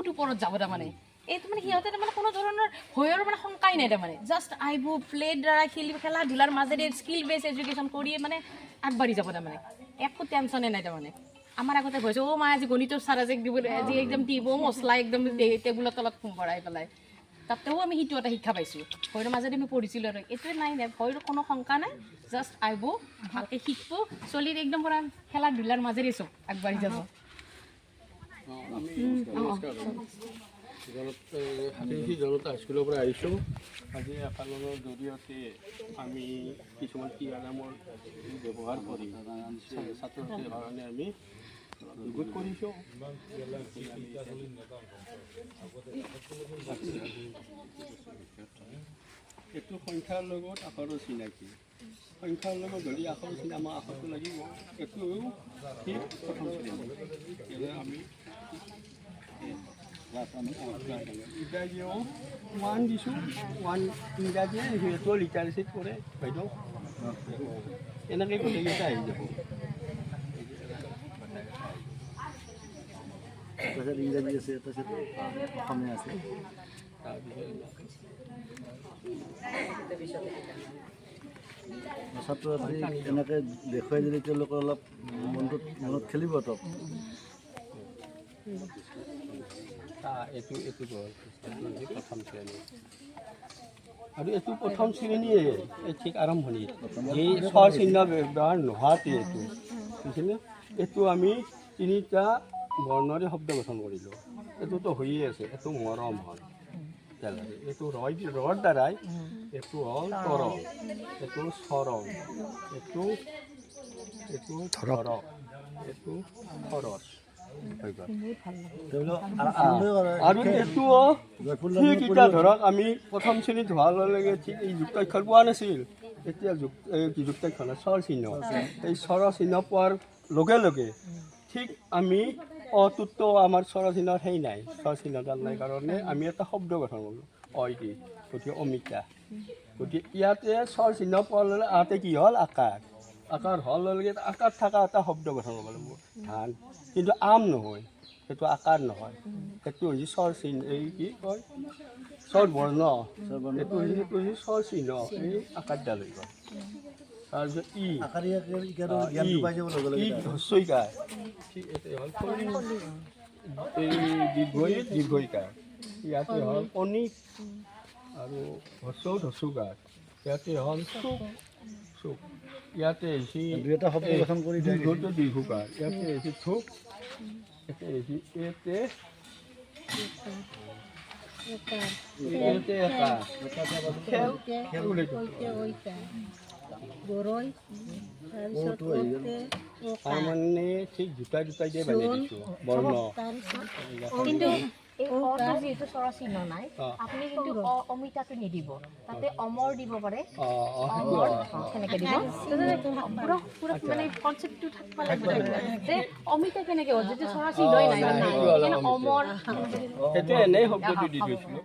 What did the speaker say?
বহুত ওপৰত যাব তাৰমানে। এইটো মানে সিহঁতে তাৰমানে কোনো ধৰণৰ ভয়ৰ মানে শংকাই নাই তাৰমানে, জাষ্ট আহিব, প্লেৰ দ্বাৰা খেলি, খেলা ধূলাৰ মাজেৰে স্কিল বেছ এডুকেশ্যন কৰিয়ে মানে আগবাঢ়ি যাব তাৰমানে, একো টেনশ্যনে নাই তাৰমানে। আমাৰ আগতে ভয়, অ' মা, আজি গণিতৰ ছাৰ আজি দিব, আজি একদম দিব মছলা একদম টেবুলৰ তলত ভৰাই পেলাই। তাতেও আমি সেইটো এটা শিক্ষা পাইছোঁ, ভয়ৰ মাজেৰে আমি পঢ়িছিলোঁ। আৰু এইটোৱে নাই নাই, ভয়ৰ কোনো শংকা নাই, জাষ্ট আহিব, ভালকৈ শিকিব, চলিৰ একদম পূৰা খেলা ধূলাৰ মাজেৰে চব আগবাঢ়ি যাব। আমি নমস্কাৰ, সাতেশ্ৰী জনতা হাইস্কুলৰ পৰা আহিছোঁ। আজি একালনৰ জৰিয়তে আমি কিছুমান টি আৰ এমৰ ব্যৱহাৰ কৰি ছাত্ৰ ছাত্ৰীৰ কাৰণে আমি যুগুত কৰিছোঁ। এইটো সংখ্যাৰ লগত আখৰৰ চিনাকি। সংখ্যাৰ লগত যদি আখৰ চিনাকি, আমাৰ আখৰটো লাগিব। এইটো ঠিক প্ৰথম শ্ৰেণী আমি ইংৰাজীও ওৱান দিছোঁ, ওৱান ইংৰাজীয়ে যিহেতু লিটাৰেচিত কৰে বাইদেউ, এনেকৈ গোটেইকেইটা আহি যাব। তাৰপিছত ইংৰাজী আছে, তাৰপিছত অসমীয়া আছে। তাৰপিছত ছাত্ৰ ছাত্ৰীক এনেকৈ দেখুৱাই দিলে তেওঁলোকৰ অলপ মনটোত মনত খেলিব। তো এইটো এইটো গ'ল, এইটো হৈছে প্ৰথম শ্ৰেণী আৰু এইটো প্ৰথম শ্ৰেণীয়ে এই ঠিক আৰম্ভণিত এই স্বৰ চিহ্ন ব্যৱহাৰ নোহোৱাতে এইটো বুজিছেনে? এইটো আমি তিনিটা বৰ্ণৰে শব্দ গঠন কৰিলোঁ। এইটোতো হৈয়ে আছে। এইটো মৰম হ'ল, এইটো ৰয় ৰৰ দ্বাৰাই, এইটো হ'ল তৰল, এইটো চৰণ, এইটো এইটো ধৰক, এইটো খৰচ হৈ গ'ল। আৰু এইটোও ঠিক এতিয়া ধৰক আমি প্ৰথম শ্ৰেণীত হোৱাৰ লগে লগে ঠিক এই যুক্তাক্ষৰ পোৱা নাছিল। এতিয়া এই যুক্তাক্ষৰ নহয়, স্বৰ চিহ্ন, এই স্বৰ চিহ্ন পোৱাৰ লগে লগে ঠিক আমি অটোতো আমাৰ স্বৰ চিহ্নৰ সেই নাই, স্বৰ চিহ্নডাল নাই কাৰণে আমি এটা শব্দ গঠন কৰিলোঁ অ দি, গতিকে অমিতা। গতিকে ইয়াতে স্বৰ চিহ্ন পোৱাৰ লগে আতে কি হ'ল? আকাৰ। আকাৰ হোৱাৰ লগে লগে আকাৰ থকা এটা শব্দ গঠন কৰিব লাগিব, ধান। কিন্তু আম নহয়, সেইটো আকাৰ নহয়, সেইটো হৈছে স্বৰ চিহ্ন, এই কি কয় স্বৰ বৰ্ণ, এইটো হৈছে, সেইটো হৈছে স্বৰ চিহ্ন, এই আকাৰডাল হৈ গ'ল। তাৰপিছত ই ই হস্যইকাৰ, ঠিক এইটো হ'ল এই দীৰ্ঘ দীৰ্ঘইকাৰ, ইয়াতে হ'ল কণিক, আৰু হস্য হস্যকাৰ, ইয়াতে হ'ল চুক চুক, ইয়াতে হৈছে দুই এটা শব্দ গঠন কৰি দীৰ্ঘটো দীৰ্ঘকাৰ, ইয়াতে হৈছে থোক, ইয়াতে হৈছে এতে এতে এটা খেল খেল তাৰমানে ঠিক দুটা দুটাই দিয়ে বান্ধি দিছোঁ বৰ্ণ। কিন্তু এই অটো যিহেতু স্বৰ চিহ্ন নাই, আপুনি কিন্তু অমিতাটো নিদিব, তাতে অমৰ দিব পাৰে, অমৰ সেনেকে দিব, পুৰা পুৰা মানে কনচেপ্টটো থাকিব লাগিব যে অমিতা কেনেকে হ'ল, যিটো স্বৰ চিহ্নই নাই, অমৰ সেইটো এনেই শব্দটো দি দিছিলোঁ।